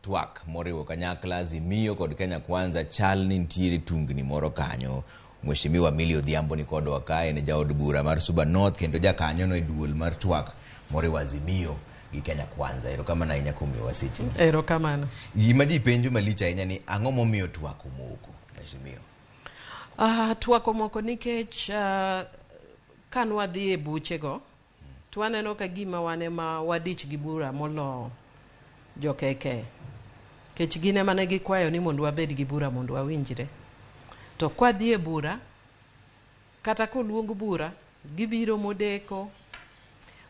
Twak moriwo kanyakla Azimio kod Kenya Kwanza chal ni nitiere tungni moro kanyo. Mheshimiwa Millie Odhiambo ni kodwa ka, en jaod bura mar Suba North kendo jakanyono e duol mar twak moriwo Azimio gi Kenya Kwanza. Erokamano ahinya kuom miyowa sechegi. Erokamano. Gima ji penjo malich ahinya ni ang'o momiyo twak omoko, Mheshimiwa? Twak omoko nikech kanwadhi e buchego to waneno ka gima wan ema wadich gi bura molo jo KK. Nikech gin ema ne gikwayo ni mondo wabed gi bura mondo wawinjre. To kwadhi e bura, kata koluong bura, gibiro modeko,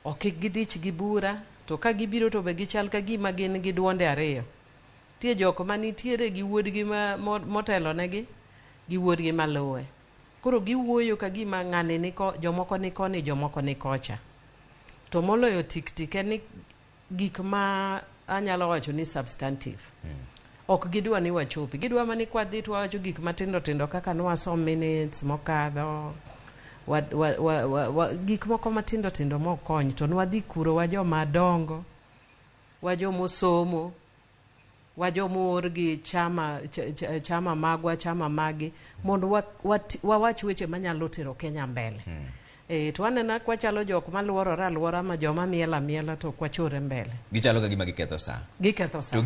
ok gidich gi bura, to ka gibiro to be gichal ka gima gin gi duonde ariyo. Nitie jok manitiere gi wuodgi motelonegi gi wuodgi maluwe. Koro giwuoyo ka gima ng'ani niko, jomoko ni koni, jomoko ni kocha. To moloyo tik tik en ni gik ma anyalo wacho ni substantive. Ok gidwa ni wachopi. Gidwa mana ni kwadhi to wawacho gik matindo tindo kaka nwasom minutes mokadho, gik moko matindo tindo mokony. To nwadhi kuro wa joma dongo, wa jomosomo, wa jomoor gi chama, chama magwa, chama magi, mondo wawach weche manyalo tero Kenya mbele. To aneno ka wachalo jok maluorore aluora ma joma miel amiela to ok wachore mbele. Gichalo ka gima giketho saa. Giketho saa. To